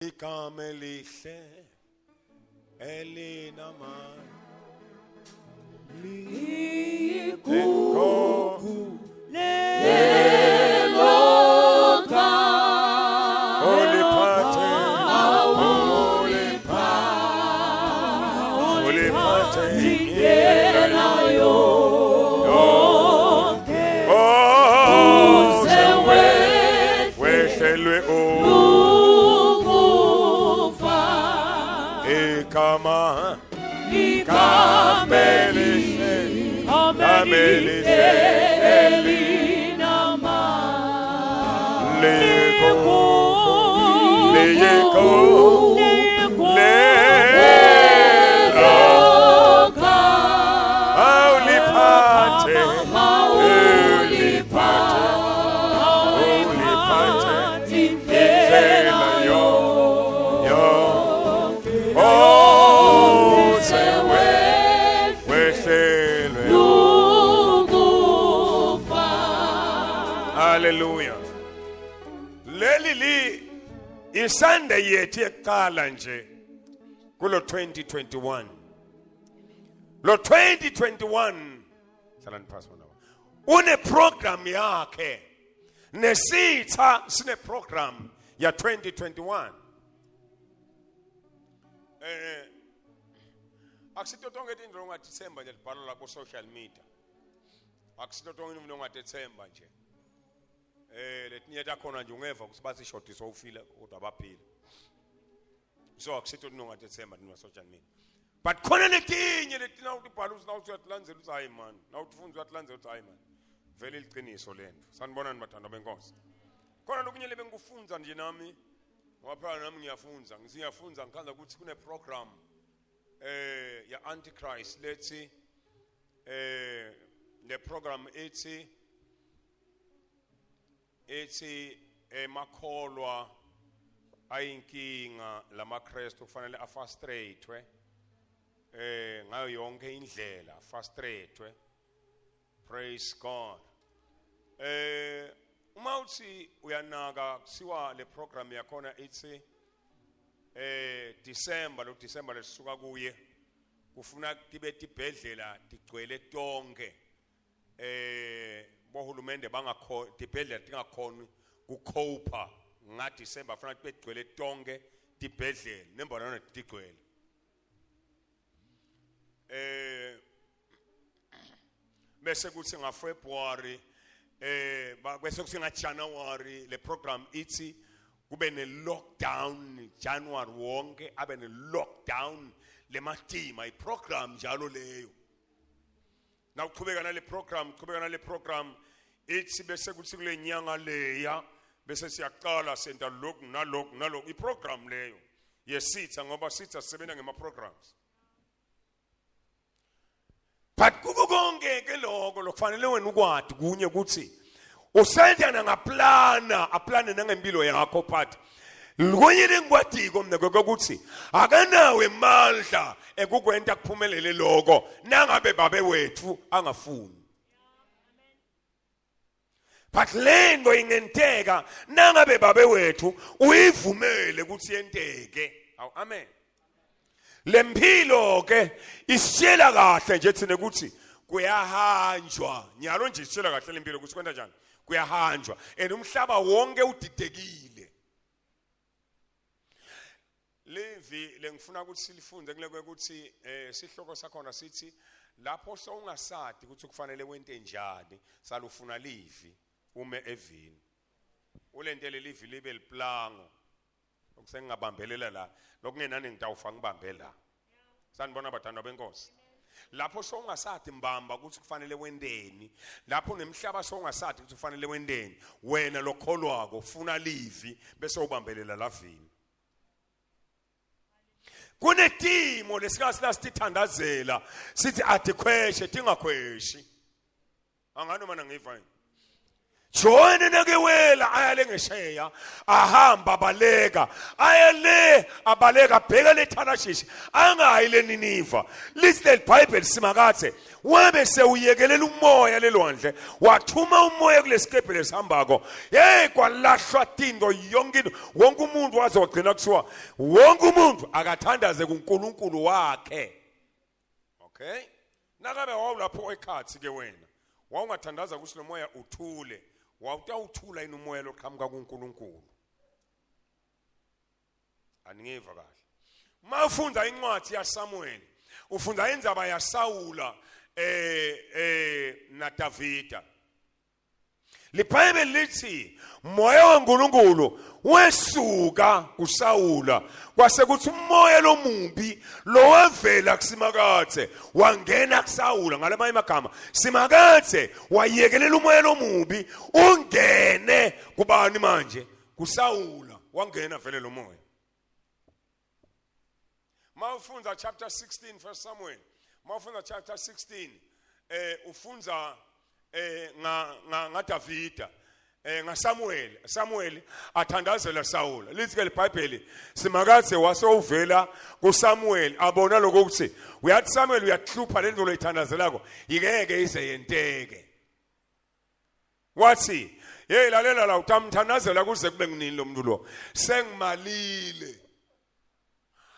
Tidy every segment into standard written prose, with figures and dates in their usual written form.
Igama elihle elinamandla Igugu lelo Uliphathe, uliphathe, uliphathe indlela yonke Oh, uze wehlelwe u ukufa igama igama elihle, elihle elinamandla ligugu liyigugu lelo awuliphathe uliphathe uliphathe indlela yo yo oze wehlelwe haleluya leli li iSunday yethu yekuqala nje kulo 2021 lo 2021 hlalani phasi mona une program yakhe nesitha sine program ya 2021 eh akusito tonke tindlu ongathemba nje libhalwa la ku social media akusito tonke indlu ongathemba nje eh letinye takhona nje ungeva ukuthi bathi shodiswa ufile kodwa baphila so akusito tinongatethemba tino social media but khona letinye letina utibhala uthi nawuthi uyatilandzela uthi hayi man nawutifundza uyatilandzela uthi hayi man vele liqiniso lento sanibonani bathandwa benkosi khona lokunye lebengikufunza nje nami ngoba phela nami ngiyafunza ngiyafunza ngikhanza ukuthi kune program eh ya antichrist lethi eh le program ethi ethi emakholwa ayinkinga lamaKristu kufanele afrustratewe eh ngayo yonke indlela frustratewe praise God eh uma uthi uyanaka kusiwa le program yakhona ithi eh December lo December lesisuka kuye kufuna tibe tibhedlela tigcwele tonke eh bohulumende bangakho tibhedlela tingakhoni kucopa nga December funa begcwele tonke tibhedlela nembona tigcwele eh bese kuthi nga February eh bese kuthi nga January le program ithi kube ne lockdown January wonke abe ne lockdown lematima i program njalo leyo nawuqhubeka nale program qhubeka nale program ithi bese kuthi kule nyanga leya bese siyaqala senta lokhu nalokhu nalokhu iprogram leyo yesitha ngoba sitha sisebenza ngema programs but kuko konke ke lokho lokufanele wena ukwadi kunye ukuthi usentana ngaplana aplane nangempilo yakho but Kunye lengikwadiko mina kokuthi akanawo emandla ekukwenta kuphumelele lokho nangabe babe wethu angafuni. But lento ingenteka nangabe babe wethu uyivumele ukuthi yenteke. Awu amen. Lempilo ke isitshela kahle nje thina ukuthi kuyahanjwa. Nyalo nje isitshela kahle lempilo ukuthi kwenta njani. Kuyahanjwa and umhlaba wonke udidekile. Livi lengifuna ukuthi silifunde kuleke ukuthi eh sihloko sakhona sithi lapho sowungasadi ukuthi kufanele wente njani salufuna livi ume evini. Ulentele livi libe liplango okusengingabambelela la lokungenani ngitawufa ngibambe la sanibona bathandwa benkosi lapho sowungasathi mbamba ukuthi kufanele wendeni lapho nemhlaba sowungasathi ukuthi kufanele wendeni wena lokholwako ufuna livi bese ubambelela lavini kunetimo lesikasi lasithandazela sithi adikhweshe tingakhweshi anganoma nangiva yini Jona nakewela aya lengesheya ahamba abaleka aya le abaleka abheka leTharashishi angayi leNiniva. Lithi leliBhayibheli simakathe wabe sewuyekelela umoya lelwandle wathuma umoya kulesikebhe lesihambako. Hey, kwalahlwa tinto yonke into, wonke umuntu waze wagcina kuthiwa wonke umuntu akathandaze kuNkulunkulu wakhe. Okay, nakabe wawulapho ekhathi ke wena wawungathandaza ukuthi lo moya uthule, wawutawuthula yini umoya loqhamuka kuNkulunkulu? Aningiva kahle. Uma ufunda incwadi yaSamuel, ufunda indzaba yaSawula naDavida. LiBhayibheli lithi moya waNkulunkulu wesuka kuSawula, kwase kuthi umoya lomubi lowavela kuSimakathe wangena kuSawula. Ngalamanye amagama, Simakathe wayekelela umoya lomubi ungene kubani manje? KuSawula wangena vele lo moya. Mawufunda chapter 16 first Samuel, mawufunda chapter 16 ufunda nga nga Davida, nga Samuel. Samuel athandazela Saul. Lithi ke iBhayibheli simakathe wasewuvela kuSamuel abona lokho ukuthi uyathi Samuel uyahlupha le nto loyithandazelako ingeke ize yenteke. Wathi hey, lalela la, utamthandazela kuze kube nginini lo muntu lo, sengimalile.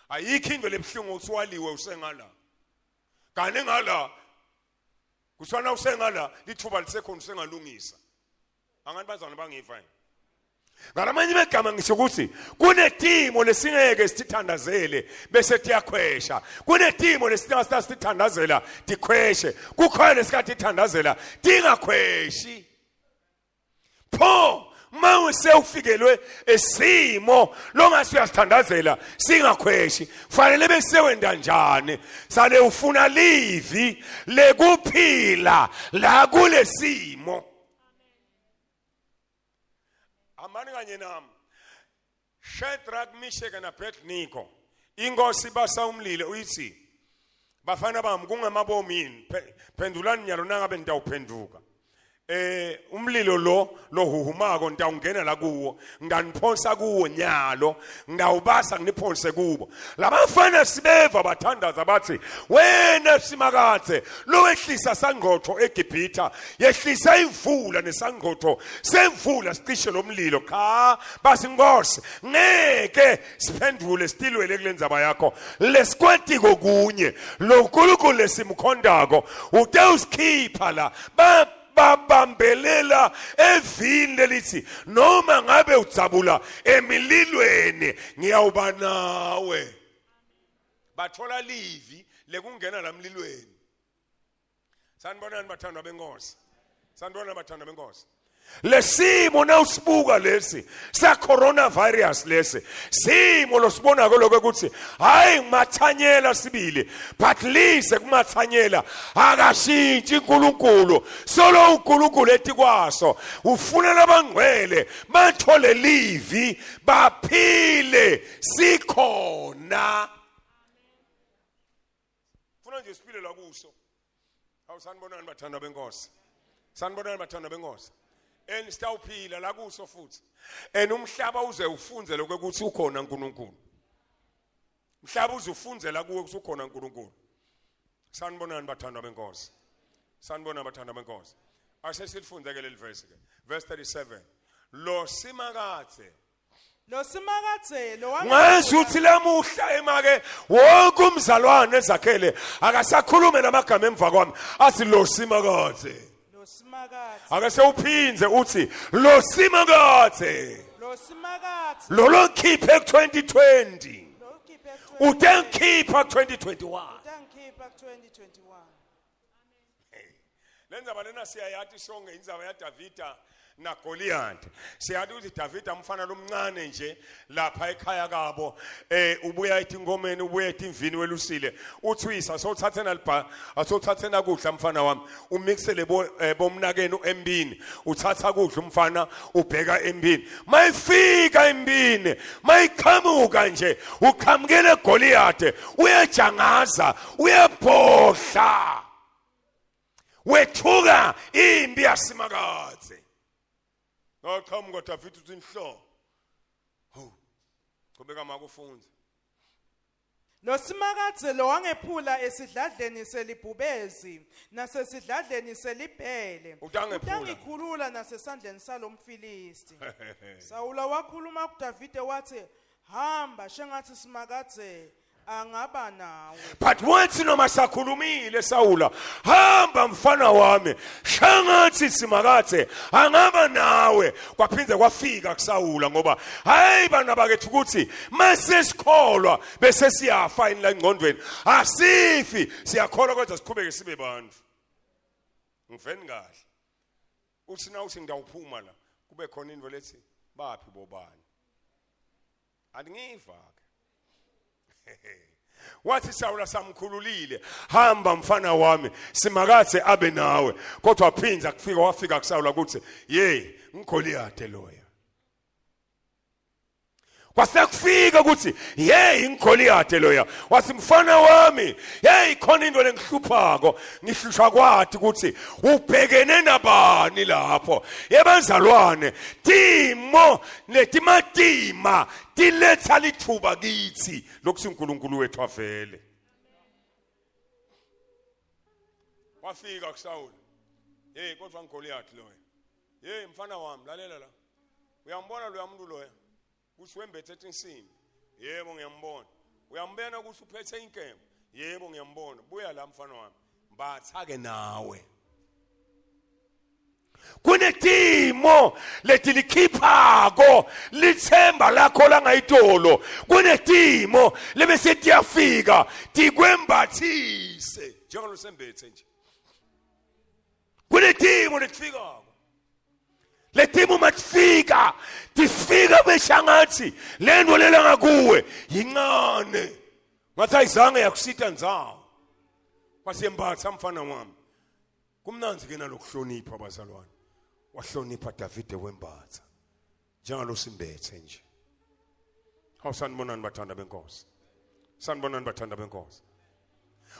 Ayikho into lebuhlungu ukuthi waliwe usengala, kanti ngala kuthiwa usengala lithuba lisekhona usengalungisa. Angani bazalwane bangiva yini? Ngalamanye amagama ngisho ukuthi kunetimo lesingeke sithandazele bese tiyakhwesha, kunetimo lesingeke sithandazela tikhweshe, kukhona lesikhathi tithandazela tingakhweshi. Pho mawuse ufikelwe esimo longase uyasithandazela singakhweshi, fanele bese wenda njani? Sale ufuna livi lekuphila la kulesimo. Amani kanye nami. Shadrach, Meshach na Abednego, inkosi basa umlilo uyithi bafana bami kungamabomu yini? Phendulani nyalo nangabe nitawuphenduka. Umlilo lo lohuhumako nitawungena la kuwo, nganiphonsa kuwo nyalo, ngawubasa nginiphonse kubo. Labafana sibeva bathandaza bathi wena Simakathe lowehlisa sangqotho eGibhitha, yehlisa imvula nesangqotho semvula sicishe lo mlilo. Cha, basi Nkosi ngeke siphendule sitilwele kulendzaba yakho. Lesikwatiko kunye lo Nkulunkulu lesimkhondako ute usikhipha la. Babambelela evini lelithi noma ngabe udzabula emililweni ngiyawuba nawe. Bathola livi lekungena lamlilweni. Sanibonani bathandwa benkosi, sanibonani bathandwa benkosi. Lesimo nawusibuka lesi sa coronavirus, lesi simo losibonako lokho ukuthi hayi ngimathanyela sibili, but lise kumathanyela akashintshi uNkulunkulu. Solo uNkulunkulu ethi kwaso ufuna labangcwele bathole livi baphile sikhona. Funa nje siphile la kuso. Awusanibonani bathandwa benkosi, sanibonani bathandwa benkosi. And sitawuphila la kuso futhi, and umhlaba uze ufunze lokho ukuthi ukhona uNkulunkulu. Umhlaba uze ufunze la kuwe ukuthi ukhona uNkulunkulu. Sanibonani bathandwa benkosi, sanibonani bathandwa benkosi. Ase silifunde ke leli verse ke, verse 37. Lo Simakathe Lo Simakadze lo Ngazi ukuthi lamuhla emake wonke umzalwane ezakhele akasakhulume namagama emva kwami athi lo Simakadze. Lo Simakadze. Ake sewuphindze uthi lo Simakadze. Lo Simakadze. Lo lokhiphe ku 2020. Lo khiphe Ute ngikhipha 2021. Utangikhipha 2021. Lendzaba lena siyayati sonke, indzaba yaDavida naGoliath. Siyazi ukuthi Davida umfana lomncane nje lapha ekhaya kabo, ubuya etingomeni, ubuya etimvini welusile. Uthi uyisa sowuthathe nalibha, asowuthathe nakudla mfana wami, umixele bomnakenu embini. Uthatha kudla umfana ubheka embini. Mayifika embini, mayiqhamuka nje, uqhamukele Goliath, uyajangaza, uyabhodla. Wethuka impi yaSimakadze. Ngaqhamuka David uthi inhlo. Hawu. Qhubeka makufunza. Lo Simakadze lo wangephula esidladleni selibhubezi nasesidladleni selibhele Utangephula. utangikhulula nasesandleni salomfilisti. Sawula wakhuluma kuDavide wathi hamba shengathi Simakadze angaba nawe. But wathi noma sakhulumile Sawula, hamba mfana wami, shangathi Simakadze angaba nawe. Kwaphinde kwafika kuSawula ngoba hayi bana bakethu ukuthi mase sikholwa bese siyafa yini la engqondweni. Asifi, siyakholwa kodwa siqhubeke sibe bantu. Ngiveni kahle. Uthi na uthi ngidawuphuma la, kube khona into lethi baphi bobani. Andingiva ke. Wathi Sawula samkhululile, hamba mfana wami, Simakadze abe nawe. Kodwa waphinda kufika wafika kuSawula ukuthi, "Yey, ngiGoliath loya." Kwasekufika ukuthi, "Hey, ngiGoliath loya." Wathi mfana wami, "Hey, khona into lengihluphako, ngihlushwa kwathi ukuthi ubhekene nabani lapho." Yebazalwane, timo netimatima tiletha lithuba kithi lokuthi uNkulunkulu wethu avele. Wafika kuSawula. Hey, kodwa ngiGoliath loya. Hey, mfana wami, lalela la. Uyambona loya muntu loya? Kuthi wembethe insimbi. Yebo ngiyambona. Uyambona ukuthi uphethe inkemba. Yebo ngiyambona. Buya la mfana wami. Mbatha ke nawe. Kunetimo letilikhiphako lithemba lakho langayitolo. Kunetimo lebese tiyafika tikwembathise njengalosembethe nje. Kunetimo letifikako. Letimo matifika tifika beshangathi lento lela ngakuwe yincane. Ngathi ayizange yakusita ndzawo. Wasiyembatha mfana wami. Kumnandzi ke nalokuhlonipha bazalwane. Wahlonipha Davide wembatha. Njengalosimbethe nje. Hawu sanibonani bathanda benkosi. Sanibonani bathanda benkosi.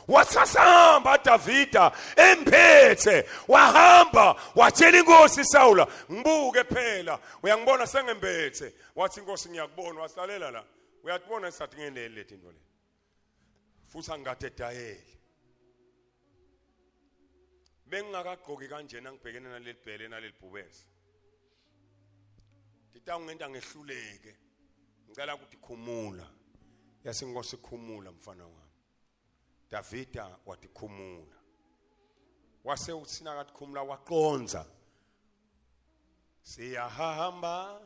Wathasahamba Davida emphethe wahamba watshela inkosi Sawula ngibuke phela uyangibona sengembethe wathi inkosi ngiyakubona wahlalela la uyatibona sisathi ngeneli lethi into le futhi angikade dayele bengingakagqoki kanjena ngibhekene naleli bhele naleli bhubesi ngitawungenta ngehluleke ngicela ukuthi khumula yase inkosi khumula mfana wami Davida watikhumula wase uthina katikhumula waqonza siyahamba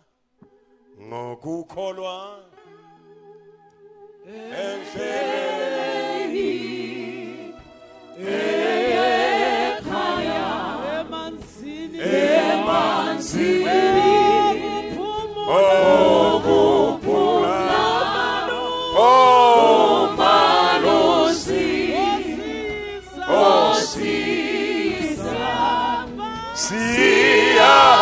ngokukholwa endleleni ekhaya emanzini emanzini okuphumula umalusi osisa siyahamba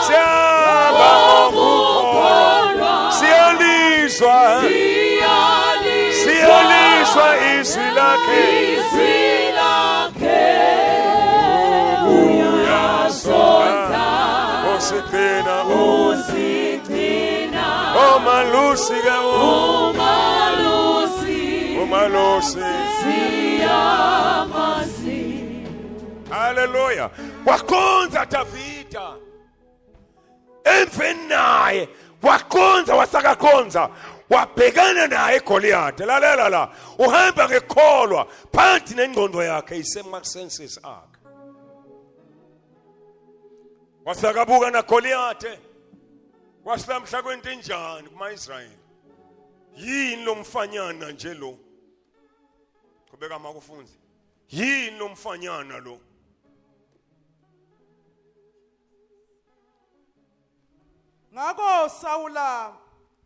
siyahamba ngokukholwa siyalizwa siyalizwa izwi lakhe uyasonda usigcina umalusi ke umalusi Haleluya. Wakhonza Davida. Emveni naye wakhonza wasakakhonza wabhekana naye Goliath. Lalela la. Uhamba ngekholwa phansi nengqondo yakhe isema senses akhe. Wasakabuka na Goliath. Kwasilamhla kwento enjani kuma-Israyeli? Yini lo mfanyana nje lo? Qhubeka makufunze. Yini lo mfanyana lo? Ngako Sawula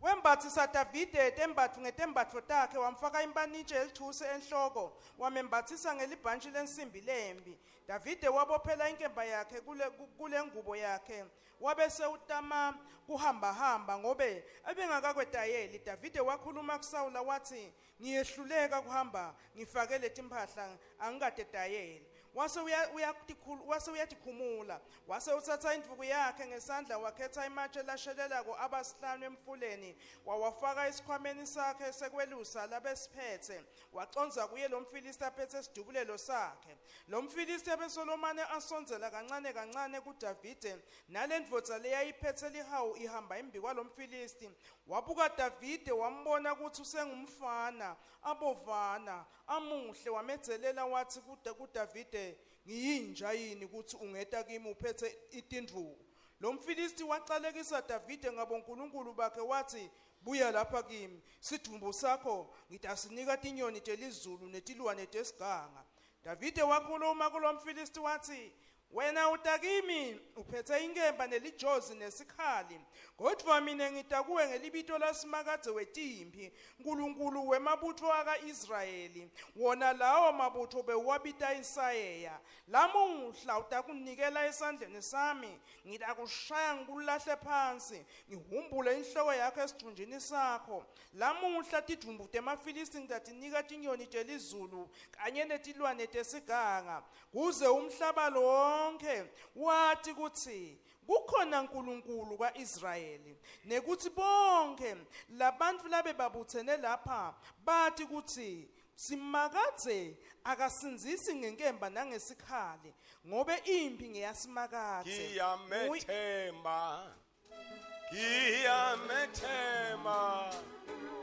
wembathisa Davide tembatfo ngetembatfo takhe wamfaka impanitshe yelithusi enhloko wamembathisa ngelibhantshi lensimbi lembi. Davide wabophela inkemba yakhe kule kule ngubo yakhe wabe sewutama kuhambahamba ngobe ebengakakwetayeli. Davide wakhuluma kuSawula wathi ngiyehluleka kuhamba ngifake letimpahla angikatetayeli. Wase uya- uyatikhul- wase uyatikhumula. Wase utsatsa indvuku yakhe ngesandla wakhetsa ematje lashelelako aba sihlanu emfuleni wawafaka esikhwameni sakhe sekwelusa labesiphetse. Wacondza kuye lo mFilisti aphethe sidubulelo sakhe. Lo mFilisti abesolomane asondzela kancane kancane kuDavide nalendvodza leyayiphetse lihawu ihamba embi kwalomFilisti. Wabuka Davide wambona kutsi usengumfana abovana amuhle wamedzelela watsi kuDavide ngiyinja yini kutsi ungeta kimi uphethe itindvuku. Lo mFilisti wacalekisa Davide ngabonkulunkulu bakhe watsi buya lapha kimi sidvumbu sakho ngitasinika tinyoni telizulu netilwane tesiganga. Davide wakhuluma kulomFilisti watsi wena uta kimi uphethe inkemba nelijozi nesikhali kodvwa mina ngita kuwe ngelibito laSimakadze wetimphi Nkulunkulu wemabutfo aka-Israyeli wona lawo mabutfo bewuwabita insayeya. Lamuhla utakunikela esandleni sami ngitakushaya ngikulahle phansi ngihumbule inhloko yakho esidvunjini sakho. Lamuhla tidvumbu temaFilisti ngitatinika tinyoni telizulu kanye netilwane tesiganga kuze umhlaba lonke wati kutsi kukhona Nkulunkulu kaIsrayeli nekutsi bonke labantfu labe babutsene lapha bati kutsi Simakadze akasindzisi ngenkemba nangesikhali ngobe imphi ngeyaSimakadze. Ngiyamethemba. Ngiyamethemba.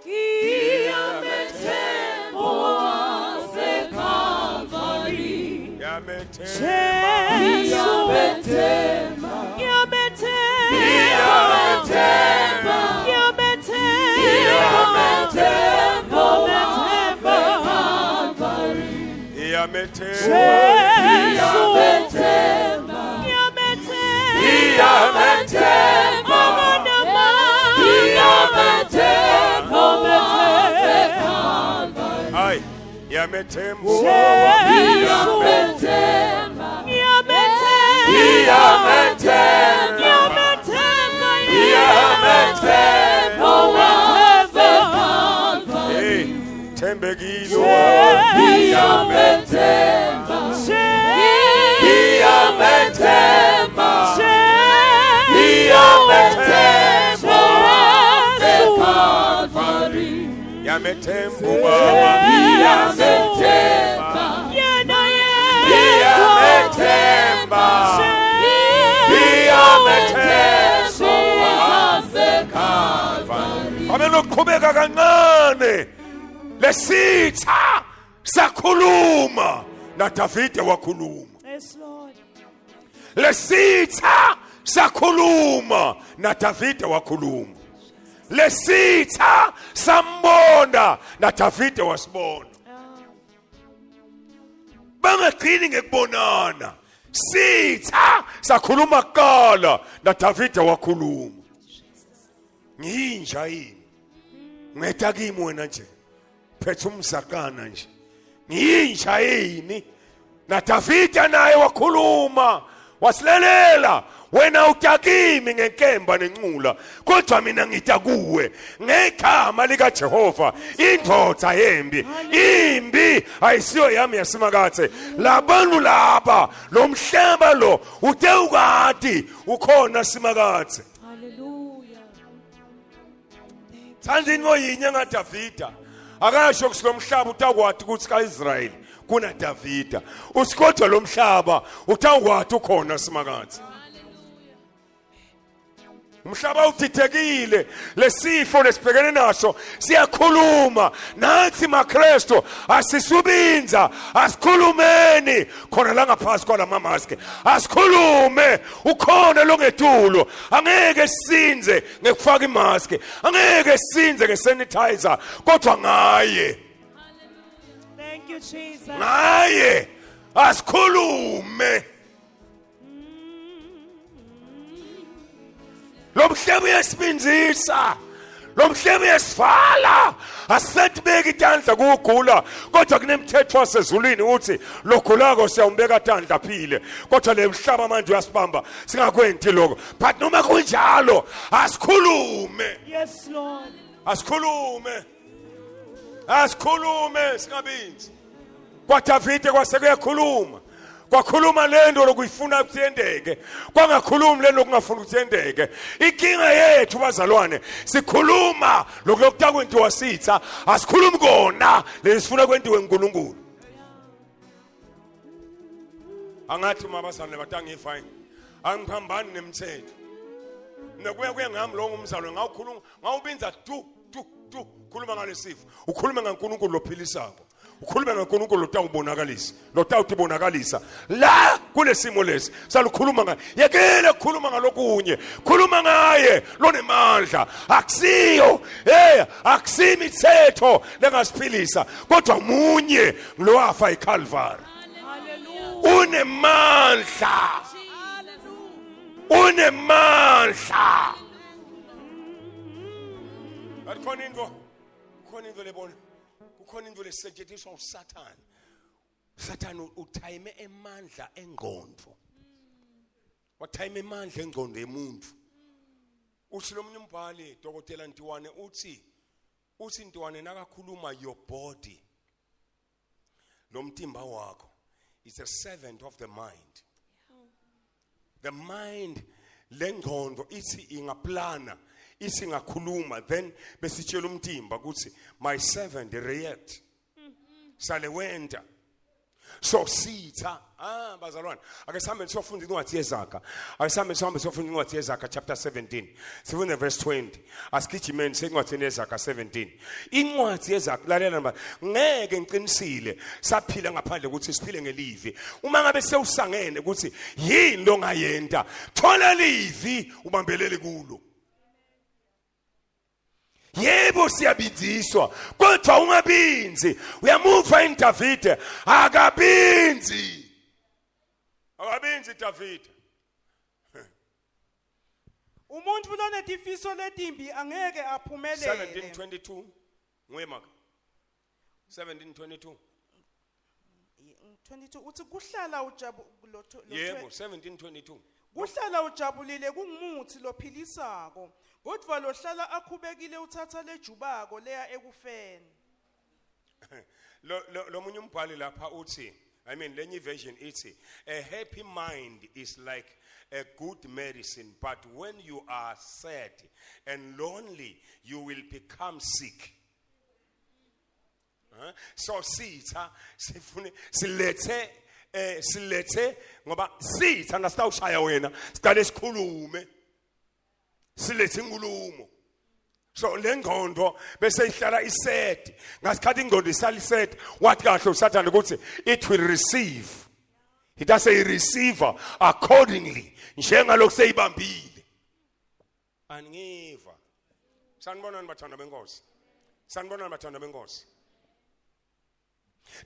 Ngiyamethemba waseKalvari. Ngiyamethemba. Ngiyamethemba. Ngiyamethemba. Ngiyamethemba. Ngiyamethemba. Ngiyamethemba Ngiyamethemba. waseKalvari. Ngiyamethemba. Jesu. Ngiyamethemba. Ngiyamethemba. Ngiyamethemba. Akanamandla. Ngiyamethemba waseKalvari. Hayi, ngiyamethemba. Jesu. Ngiyamethemba. Ngiyamethemba. Ngiyamethemba. Ngiyamethemba. Ngiyamethemba waseKalvari. Hey, thembekile. Ngiyamethemba. Jesu. Ngiyamethemba. Jesu. Ngiyamethemba Jesu. waseKalvari. Ngiyamethemba ubaba. Ngiyamethemba. Yena yedwa. Ngiyamethemba. Ngiyamethemba waseKalvari. Abenoqhubeka kancane. Lesitha sakhuluma naDavide wakhuluma. Yes, Lord. Lesitha sakhuluma naDavide wakhuluma. Lesitha sambona naDavide wasibona. Bangagcini ngekubonana. Sitha sakhuluma kuqala naDavide wakhuluma. Ngiyinja yini? Ngeta kimi wena nje. Phethe umzakana nje. Ngiyinja yini? NaDavide naye wakhuluma wasilelela wena utakimi ngenkemba nencula kodwa mina ngita kuwe ngegama likaJehova indoda yembi imbi ayisiyo yami yasimakathe labantu laba lo mhlaba lo uthe ukati ukhona simakathe. Hallelujah. Thanda into yinye ngaDavida. Akasho ukuthi lo mhlaba utakwati ukuthi kaIsrayeli kunaDavida. Uthi kodwa lo mhlaba utawukwati ukhona simakathe. Umhlaba udidekile lesifo lesibhekene naso siyakhuluma nathi maKristu asisubinza asikhulumeni khona la ngaphansi kwalama mask asikhulume ukhona longetulo angeke sinze ngekufaka imask angeke sinze ngesanitizer kodwa ngaye. Thank you, Jesus. Ngaye asikhulume. Lo mhlaba uyasibinzisa, lo mhlaba uyasivala, asisatibeki itandla kuwugula kodwa kunemthetho wasezulwini uthi logulako siyawumbeka tandla aphile kodwa le mhlaba manje uyasibamba singakwenti lokho but noma kunjalo asikhulume. Yes, Lord. Asikhulume, asikhulume singabinzi. KwaDavide kwase kuyakhuluma. Kwakhuluma lento lokuyifuna ukuthi yendeke, kwangakhulumi lento lokungafuni ukuthi yendeke. Inkinga yethu bazalwane, sikhuluma lokhu lokutakwentiwa sitha, asikhulumi kona lesifuna kwentiwe uNkulunkulu. Angathi uma abazalwane batangifa angiphambani nemthetho. Nokuya kuye ngami lo ngumzalwane ngawukhuluma ngawubinza tu tu tu khuluma ngalesifo, ukhulume ngaNkulunkulu lophilisako, ukhulume ngaNkulunkulu lotawubonakalisa, lotawutibonakalisa la kulesimo lesi salukhuluma ngaye. Yekele ukukhuluma ngalokunye, khuluma ngaye lonemandla. Akusiyo akusiyo imithetho lengasiphilisa, kodwa munye lowafa eCalvary. Unemandla, unemandla. Akukhona into, kukhona into lebona, kukhona into lesetshenziswa uSathane. Sathane uthayime emandla engqondo, wathayime emandla engqondo yemuntu. Uthi lo munye umbhali, Dokotela Ntiwane, uthi Ntiwane nakakhuluma your body, lo mtimba wakho is a servant of the mind. The mind, lengqondo ithi ingaplana, ithi ingakhuluma, then besitshela umtimba ukuthi my servant react, sale wenta. So sitha, bazalwane, ake sihambe siyofunda incwadi yeZaga. Ake sihambe siyofunda incwadi yeZaga chapter 17. Sifunde verse 20. Asigijimeni sencwadini yeZaga 17. Incwadi yeZaga, lalela mba, ngeke ngiqinisile saphila ngaphandle ukuthi siphile ngelivi. Uma ngabe sewusangene ukuthi yini longayenta, thola livi ubambelele kulo. Yebo siyabinziswa, kodwa ungabinzi. Uyamuva iDavide akabinzi, akabinzi Davide. Umuntu lonetifiso letimbi angeke aphumelele. 1722 nguye maka 1722. 22 uthi kuhlala ujabu lo Yebo, 1722. Kuhlala ujabulile kungumuthi lophilisako, kodwa lohlala akhubekile uthatha lejubako leya ekufeni. Lo munye umbhali lapha uthi, I mean lenye version ithi, a happy mind is like a good medicine, but when you are sad and lonely you will become sick. So sitha sifune silethe silethe ngoba sitha nasitawushaya wena siqale sikhulume, silethe inkulumo. So le ngqondo bese ihlala iset, ngasikhathi ingqondo isala iset, wathi kahle uSathane ukuthi it will receive, it has a receiver accordingly njengalokhu seyibambile. Angiva. Sanibonani bathanda benkosi, sanibonani bathanda benkosi.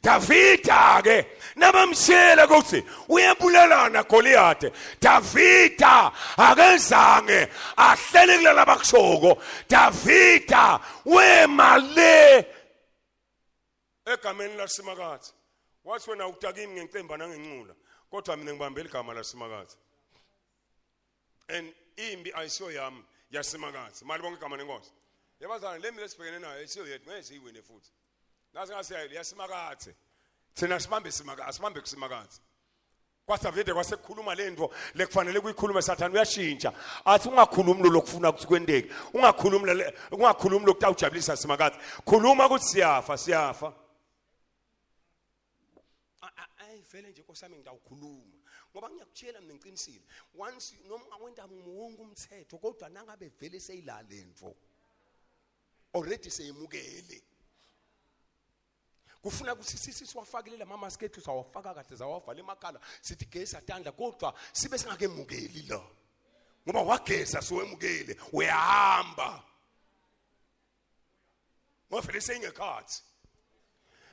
Davida ke nabamshela ukuthi uyabulalana Goliath, Davida akezange ahlele kulala bakushoko. Davida wema le egameni laSimakadze, wathi wena utakimi ngenkemba nangencula, kodwa mina ngibambe igama laSimakadze. And imbi ayisiyo yami, yaSimakadze. Mali bonke igama lenkosi. Yabazana le mbi lesibhekene nayo ayisiyo yethu, ngeke siyiwine futhi. Nasi ngasiyayo yaSimakadze. Thina sibambe Simakadze, asibambe kuSimakadze. KwaDavide kwasekukhuluma lento lekufanele kuyikhulume, Sathane uyashintsha. Athi ungakhulumi lo lokufuna ukuthi kwenteke. Ungakhulumi ungakhulumi lokutawujabulisa Simakadze. Khuluma ukuthi siyafa, siyafa. Ayi vele nje Nkosi yami ngitawukhuluma ngoba ngiyakutshela mina ngiqinisile. Once noma wenta wonke umthetho, kodwa nangabe vele seyilale lento already seyimukele. Kufuna ukuthi sisi siwafakile lama mask ethu, sawafaka kahle, sawavala emakhala, sithi geza tandla, kodwa sibe singakemukeli la, ngoba wageza siwemukele, uyahamba ngoba vele seyingekhathi.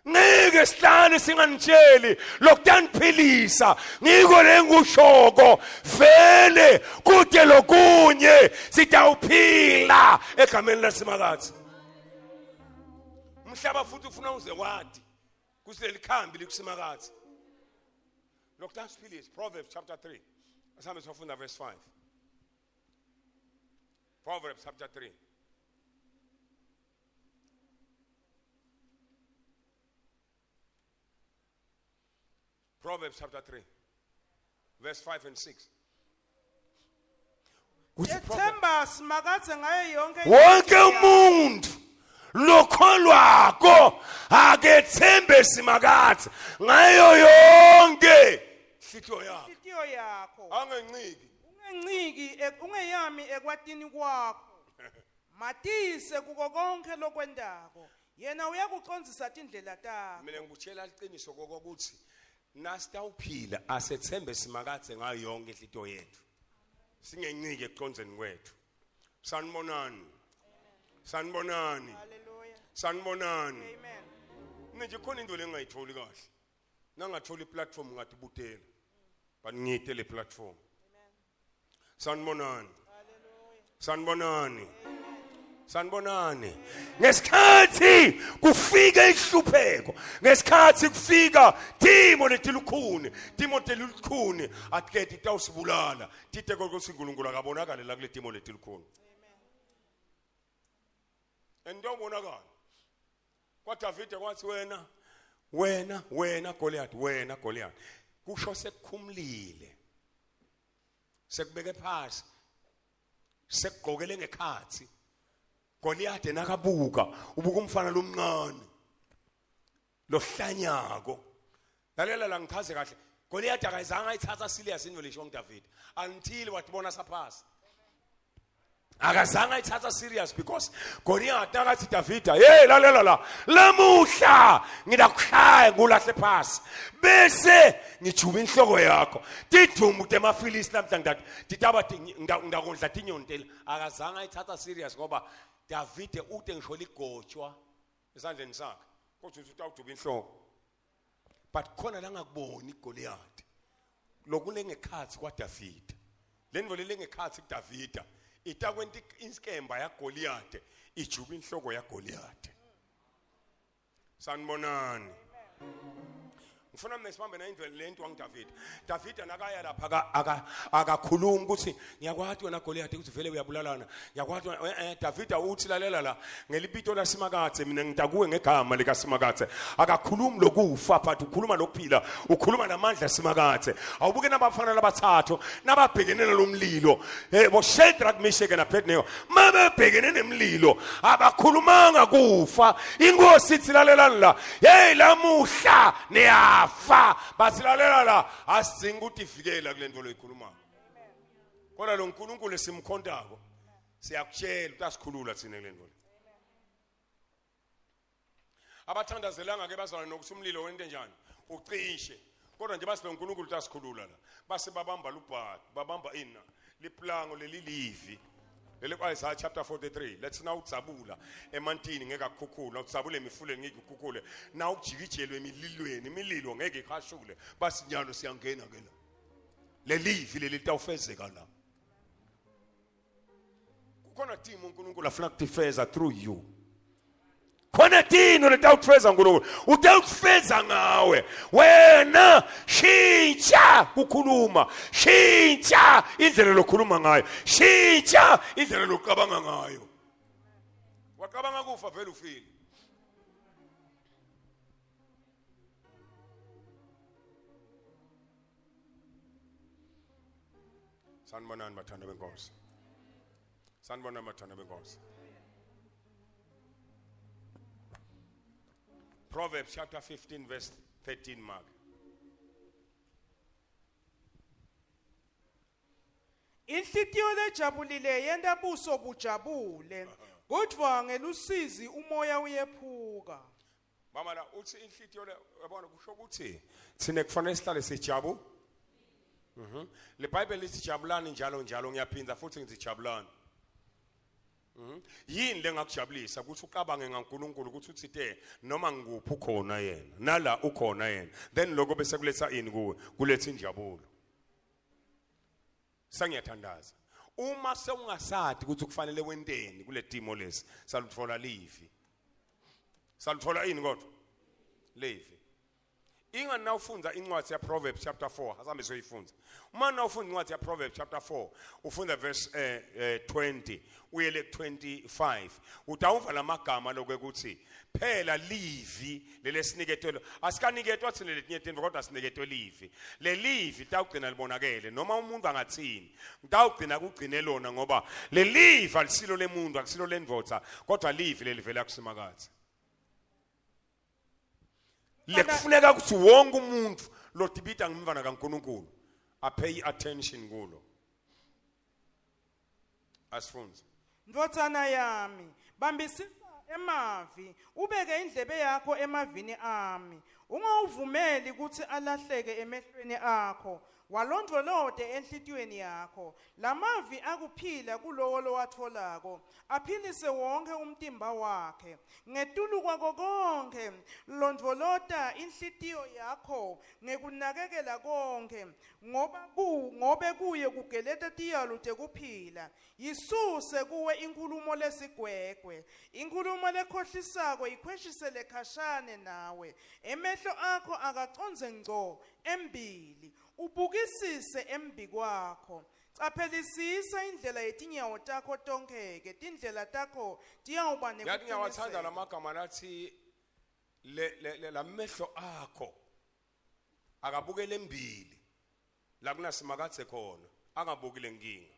Ngeke sihlale singanitsheli lokutaniphilisa, ngiko lengushoko vele kude lokunye sitawuphila egameni laSimakadze. Umhlaba futhi ufuna uze wadi kusileli khambi likuSimakadze. Lokutasiphilisa. Proverbs chapter 3, asihambe siyofunda verse 5. Proverbs chapter 3. Proverbs chapter 3. verse 5 and 6. Kuthi prophet Ethemba simakadze ngayo yonke wonke inhliziyo yakho. umuntu lokholwako akethembe simakadze ngayo yonke inhlitiyo yakhe Inhliziyo yakho. angenciki Ungenciki ungeyami ekwatini kwakho. Matise kuko konke lokwendako. Yena uyakucondzisa tindlela takho. Mina ngikutshela iqiniso kokuthi nasitawuphila asethembe simakadze ngayo yonke inhlitiyo yethu. Singenciki ekucondzeni kwethu. Sanibonani. Sanibonani. Hallelujah. Sanibonani. Amen. Mina nje khona into lengayitholi kahle. Nangathola iplatform ngatibutela. But ngiyite le platform. Sanibonani. Sanibonani. Sanibonani. Ngesikhathi kufika ihlupheko, ngesikhathi kufika timo letilukhuni, timo telukhuni atiketi tawusibulala. Tite ukuthi uNkulunkulu akabonakale la kule timo letilukhuni. Entobonakala. KwaDavide kwathi wena wena wena Goliath wena Goliath kusho sekukhumulile sekubeke phasi sekugqokele ngekhathi Goliath nakabuka ubuka umfana lomncane lohlanyako lalela la ngichaze kahle Goliath akayizange ayithatha serious into lesho ngiDavid until watibona saphasi akazange ayithatha serious because Goliath akathi Davida hey lalela la lamuhla ngidakushaya ngulahle phasi bese ngijuba inhloko yakho tidumbu temafilisi namhla ngidathi titaba ngidakondla tinyoni tela akazange ayithatha serious ngoba Davide ude ngisho ligotshwa esandleni sakhe kodwa uthi utawujuba inhloko but khona la ngakuboni iGoliath lokulengekhathi kwaDavida lento lelengekhathi kuDavida itakwenta inkemba yaGoliath ijuba inhloko yaGoliath sanibonani ngifuna mina sibambe na indlela lento wangiDavida Davida nakaya lapha aka akakhulumi ukuthi ngiyakwati wena Goliath ukuthi vele uyabulalana ngiyakwati Davida uthi lalela la ngelibito lasimakadze mina ngitakuwe ngegama likaSimakadze akakhulumi lokufa but ukhuluma lokuphila ukhuluma namandla simakadze awubuke nabafana labathathu nababhekene nalomlilo eh bo Shadrach Meshach na Abednego mabebhekene nemlilo abakhulumanga kufa inkosi ithi lalelani la hey lamuhla niyafa bathi lalela la asidingi ukutivikela kule nto loyikhulumayo kodwa lo nkulunkulu esimkhontako siyakutshela ukuthi asikhulula thina kule nto abathandazelanga ke bazalwane nokuthi umlilo wente njani ucishe kodwa nje basi lo nkulunkulu ukuthi asikhulula la base babamba lubhadi babamba ini liplango leli livi leli kwa-Isaiah chapter 43 let's now udzabula emantini ngeke akukhukhule udzabule emifuleni ngeke ukhukhule na ujikijelwe emililweni imililo ngeke ikhashule basinyalo siyangena ke la lelivi leli litawufezeka la kukhona team uNkulunkulu afuna kutifeza through you khona tino letawutfeza uNkulunkulu utawufeza ngawe wena shintsha kukhuluma shintsha indlela lokhuluma ngayo shintsha indlela lokucabanga ngayo wacabanga kufa vele ufile Sanibonani bathanda benkosi. Sanibonani bathanda benkosi. Proverbs chapter 15 verse 13 Mark. Inhlitiyo lejabulile yenta buso bujabule, kodvwa ngelusizi umoya uyephuka. Mama la uthi inhlitiyo le yabona kusho ukuthi thina kufanele sihlale sijabu. Le Bible lithi jabulani njalo njalo ngiyaphinda futhi ngithi jabulani. Yini lengakujabulisa ukuthi ucabange ngaNkulunkulu ukuthi uthite noma ngikuphi ukhona yena nala ukhona yena then lokho bese kuletha ini kuwe kuletha injabulo. Sengiyathandaza. Uma sewungasadi ukuthi kufanele wenteni kule timo lesi saluthola livi. Saluthola ini kodwa? Livi. Ingani nawufundza incwadi yaProverbs chapter 4, asambe soyifundza. Uma nawufunda incwadi yaProverbs chapter 4, ufunda verse 20 uyele 25, utawuva lamagama lokwekuthi phela livi lelesiniketwe, asikaniketwa thina letinye tintfo kodwa siniketwe livi. Lelivi tawugcina libonakele noma umuntu angathini, ngitawugcina kugcine lona ngoba lelivi alisilo lemuntu, akusilo lendvodza, kodwa livi lelivela kuSimakadze. Lekufuneka ukuthi wonke umuntu lotibita ngumntwana kaNkuluNkulu apay attention kulo. Asifunze. Ndvodzana yami, bambisisa emavi, ubeke indlebe yakho emavini ami. Ungawuvumeli kutsi alahleke emehlweni akho, walondvolote enhlitiyweni yakho. Lamavi akuphila kulowo lowatfolako, aphilise wonke umtimba wakhe. Ngetulu kwako konkhe, londvolota inhlitiyo yakho ngekunakekela konkhe, ngoba ku ngobe kuye kugeleta tiyalo tekuphila. Yisuse kuwe inkhulumo lesigwegwe, inkhulumo lekhohlisako ikhweshisele khashane nawe. Emehlo akho akacondze ngco embili, ubukisise embikwakho. Caphelisisa indlela yetinyawo takho tonkhe-ke, tindlela takho tiyawuba Yathi ngiyawathanda nekuqiniseka. lamagama lathi le lamehlo akho akabukele embili la kunasimakadze khona, angabuki lenkinga.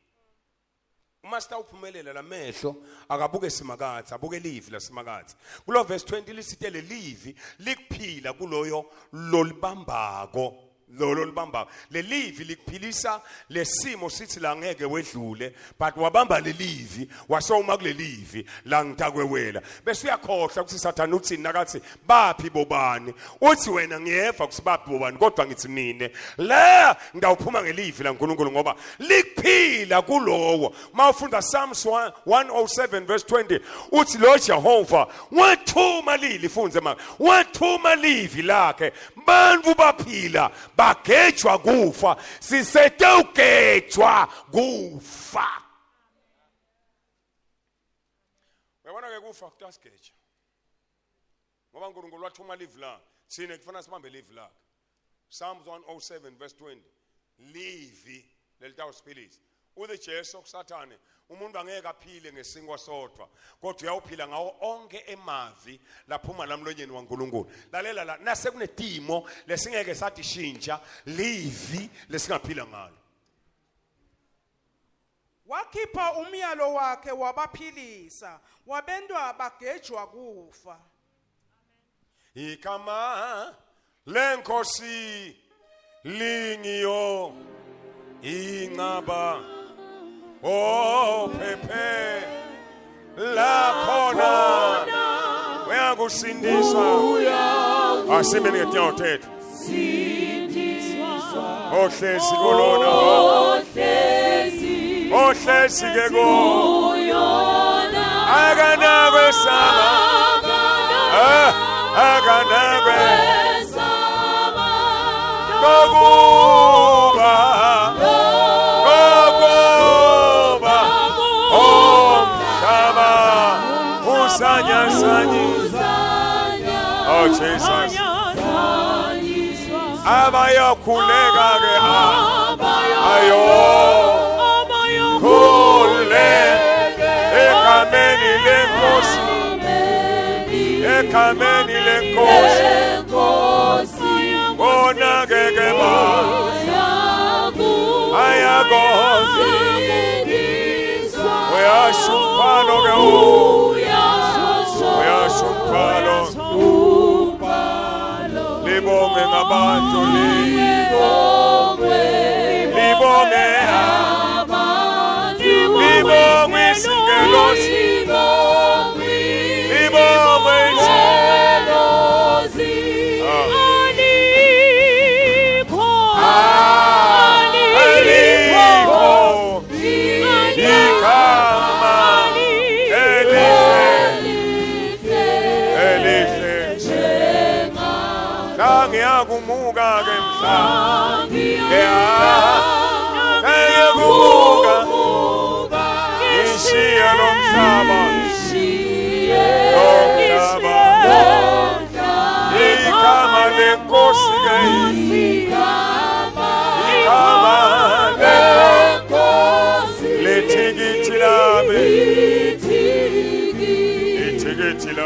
Uma sitawuphumelela lamehlo akabuke simakadze, abuke livi lasimakadze. Kulo verse 20 lisite lelivi likuphila kuloyo lolibambako, lolo libambako. Lelivi likuphilisa lesimo sithi la ngeke wedlule, but wabamba lelivi wasoma kulelivi la ngitakwewela. Bese uyakhohlwa ukuthi Sathane uthini nakathi baphi bobani. Uthi wena ngiyeva ukuthi baphi bobani, kodwa ngithi mine la ngitawuphuma ngelivi laNkulunkulu ngoba likuphila kulowo. Mawufunda Psalms 107 verse 20 uthi lo Jehova wathuma lili, funze ma wathuma livi lakhe, bantu baphila bagejwa kufa, sisete ugejwa kufa. Uyabona ke kufa kutasigeja ngoba uNkulunkulu wathuma livi lakhe, sine kufana sibambe livi lakhe. Psalms 107 verse 20, livi lelitawusiphilisa. Uthi Jesu kuSathane, umuntu angeke aphile ngesinkwa sodwa, kodwa uyawuphila ngawo onke emavi laphuma lamlonyeni waNkulunkulu. Lalela la, nase kunetimo lesingeke satishintsha, livi lesingaphila ngalo. Wakhipha umyalo wakhe wabaphilisa, wabentwa bagejwa kufa. Igama lenkosi lingiyo inqaba, ophephe lakhona uyakusindiswa. Asime ngetinyawo tethu. Ohlezi kulona, ohlezi ke ko akanakwesaba, akanakwe kokuba kokuba omhlaba usanyasanyi. Oh Jesus, abayokhuleka ke ayo khule egameni lenkosi, egameni lenkosi, bona ke ke ba ayakosi uyashuphalo ke uyashuphalo libonge ngabantu libonge libonge isingelosi libonge alikho igama elihle elihle ngiyakumuka ke mhla ngiyakumuka ngishiye lo mhlaba lo mhlaba igama lenkosi ke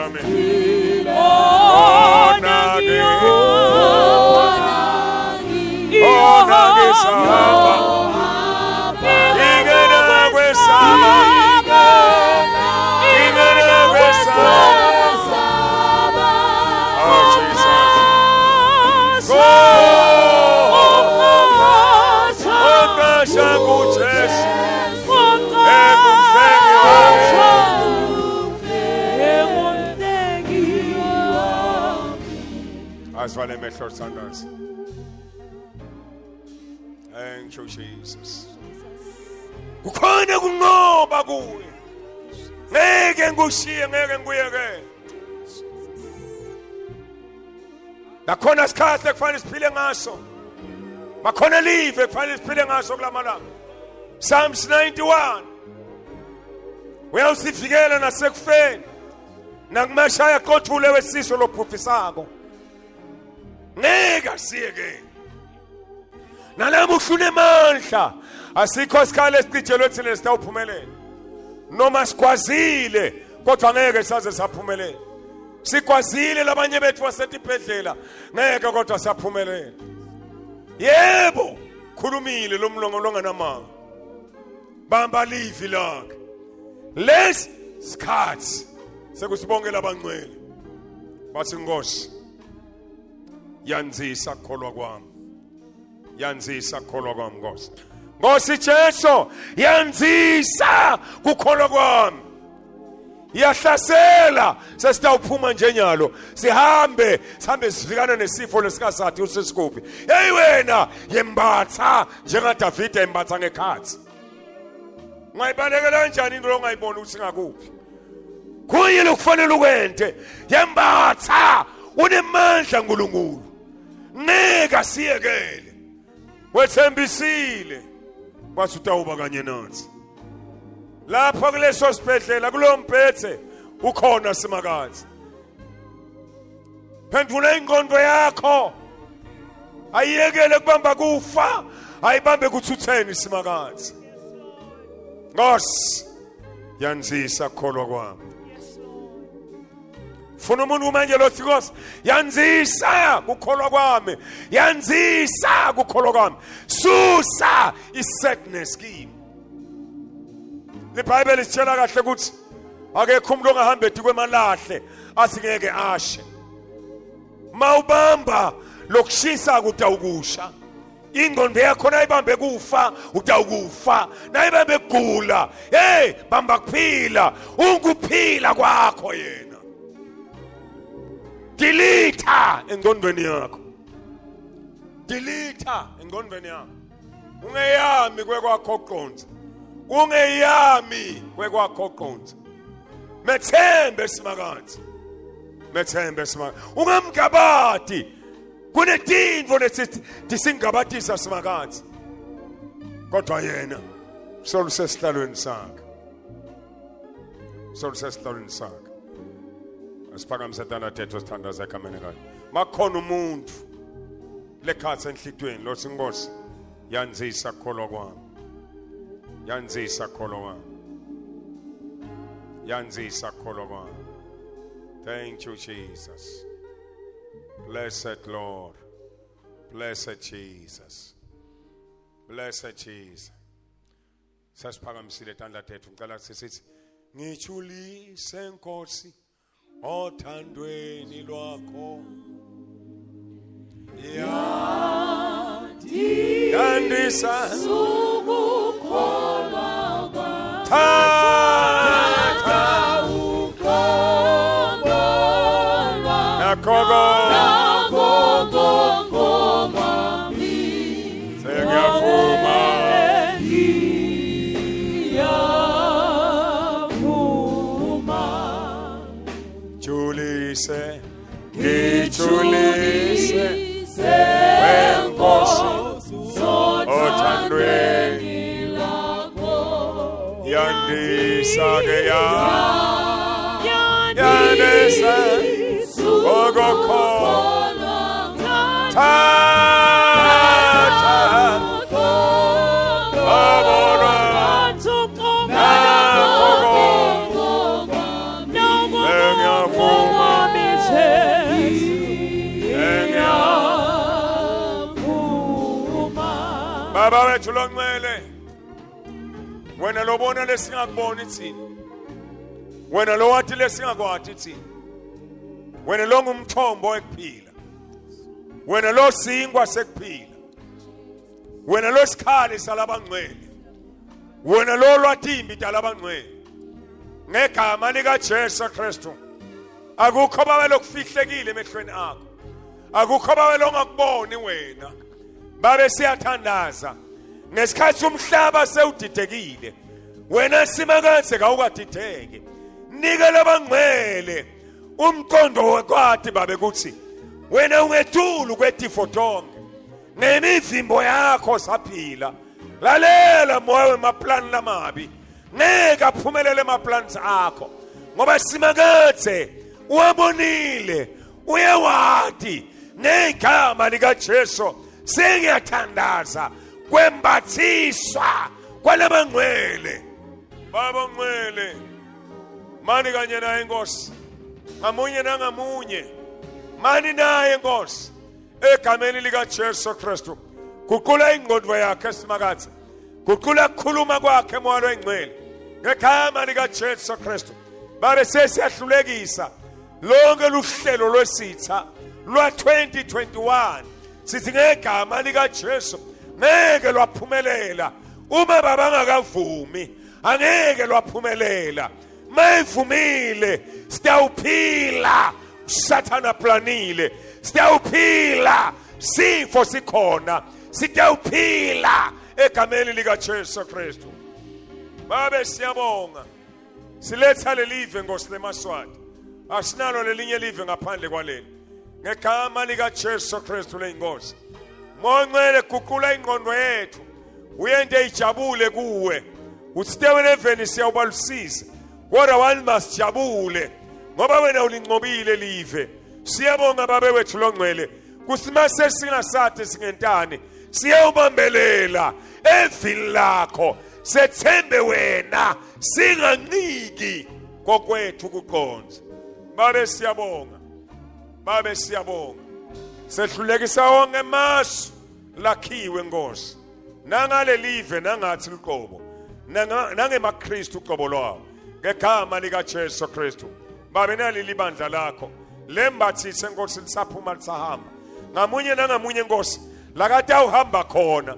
wami. Ona Ona ngisaba. Ingena kwesaba. Ingena kwesaba. Oh Jesus. Go. Okasha kuJesu. Engumhlengi wami. Asivale emehlo sithandaze. Thank you Jesus. Kukhona kunqoba kuwe. Ngeke ngikushiye, ngeke ngikuyeke. Nakhona isikhathi ekufanele siphile ngaso. Makhona live ekufanele siphile ngaso kulamalanga. Psalms 91. Uyawusivikela nasekufeni. Nakumashaya qothule wesiso lophuphisako. Ngeke asiyeke. Nalama uhlule emandla. Asikho isikhala esiqijelwe thina sitawuphumelela. Noma sikwazile kodwa ngeke saze saphumelela. Sikwazile labanye bethu wasetibhedlela ngeke kodwa saphumelela. Yebo, khulumile lo mlongo longanamanga. Bamba livi lakhe. Lesi sikhathi sekusibongela abangcwele. Bathi Nkosi yanzisa kukholwa kwami. Yanzisa kukholwa kwami Nkosi. Nkosi Jesu yanzisa kukholwa kwami. Iyahlasela sesitawuphuma nje nyalo sihambe sihambe sivikana nesifo lesingasathi usesikuphi. Hey wena yembatha njengaDavide embatha ngekhathi. Ungayibalekela kanjani into ongayiboni ukuthi ngakuphi? Kuye lokufanele ukwente. Yembatha unemandla uNkulunkulu. Ngeke asiyekele. Wethembisile kwathi utawuba kanye nathi. Lapha kuleso sibhedlela kulomphethe ukhona Simakazi. Phendula ingqondo yakho. Ayiyekele kubamba kufa, ayibambe kuthutheni Simakazi. Nkosi yanzisa kukholwa kwami. Funa umuntu manje lothi Nkosi yanzisa kukholwa kwami, yanzisa kukholwa kwami. Susa isadness kimi. LiBhayibheli lisitshela kahle ukuthi akekho umuntu ongahamba etikwe asingeke ashe. Mawubamba lokushisa kutawukusha. Ingqondo yakho nayibambe kufa utawukufa, nayibambe kugula, hey bamba kuphila, unguphila kwakho yena. Delete engqondweni yakho. Delete engqondweni yakho. Ungeyami kwekwakho qonza. Ungeyami kwekwakho qonza. Methembe Simakazi. Methembe Simakazi. Ungamgabadi. Kunetintfo lesithi tisingabatisa Simakazi. Kodwa yena solusesihlalweni sakhe. Solusesihlalweni sakhe. Asiphakamise tandla tethu sithandaze egameni lakhe. Makhona umuntu lekhatsi enhlitweni lothi Nkosi yanzisa kukholwa kwami. Yanzisa kukholwa kwami. Yanzisa kukholwa kwami. Thank you Jesus. Blessed Lord. Blessed Jesus. Blessed Jesus. Sasiphakamisile tandla tethu ngicela sithi ngijulise Nkosi othandweni lwakho. Yandisa thatha nakho sengiyavuma julise ngijulise wenkosi othandweni yandisa ke yandisa okokho thatha abona nakho sengiyavuma. Baba wethu longcwele, wena lobona lesingakuboni thina, wena lowathi lesingakwati thina, wena longumthombo wekuphila, wena losingwa sekuphila, wena losikhali salabangcwele, wena lolwatimbi talabangcwele, ngegama likaJesu Kristu, akukho babe lokufihlekile emehlweni akho, akukho babe longakuboni wena. Babe siyathandaza ngesikhathi umhlaba sewudidekile, wena Simakadze kawukadideki. Nika labangcwele umqondo wekwati babe ukuthi wena ungetulu kwetifo tonke, ngemivimbo yakho saphila. Lalela moya wemaplani lamabi, ngeke aphumelele emaplans akho, ngoba Simakadze uwabonile, uyewati. Ngegama likaJesu sengiyathandaza kwembathiswa kwalabangcwele. Baba ngcwele, mani kanye naye Nkosi, ngamunye nangamunye, mani naye Nkosi, egameni likaJesu Kristu. Guqula ingqondo yakhe Simakadze, guqula ukukhuluma kwakhe moya longcwele, ngegama likaJesu Kristu. Babe sesiyahlulekisa lonke luhlelo lwesitha lwa 2021, sithi ngegama likaJesu ngeke lwaphumelela. Uma baba angakavumi angeke lwaphumelela, mayivumile sitawuphila. Sathana planile, sitawuphila, sifo sikhona, sitawuphila egameni likaJesu Kristu. Babe siyabonga, siletha lelive Nkosi lemaswati, asinalo lelinye live ngaphandle kwaleli, ngegama likaJesu Kristu leyinkosi. Moncele, guqula ingqondo yethu, uyente ijabule kuwe. Uthite wena eveni siyawubalusisa, kodwa wani masijabule ngoba wena ulinqobile live. Siyabonga babe wethu longcwele, kusimase singasathi singentani, siyawubambelela evini lakho, sethembe wena, singanqiki kokwethu kuqonza. Babe siyabonga, babe siyabonga, sehlulekisa wonke emasu lakhiwe Nkosi nangalelive nangathi luqobo nangemaKristu uqobo lwawo, ngegama likaJesu Kristu. Babe naleli bandla lakho lembathise Nkosi, lisaphuma lisahamba ngamunye nangamunye Nkosi, lakade awuhamba khona,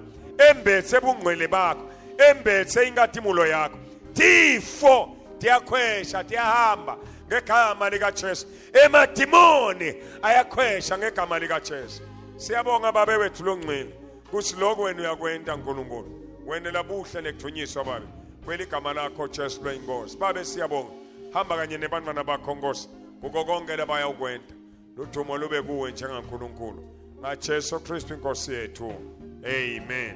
embethe bungcwele bakho, embethe inkatimulo yakho. Tifo tiyakhwesha, tiyahamba ngegama likaJesu. Emadimoni ayakhwesha ngegama likaJesu. Siyabonga babe wethu longcwele kuthi lokho wena uyakwenta Nkulunkulu, wena labuhle nekuthunyiswa babe kweligama lakho Jesu lweyinkosi. Babe siyabonga, hamba kanye nebantwana bakho Nkosi kuko konke labayawukwenta, ludumo lube kuwe njengaNkulunkulu, ngaJesu Kristu inkosi yethu, amen.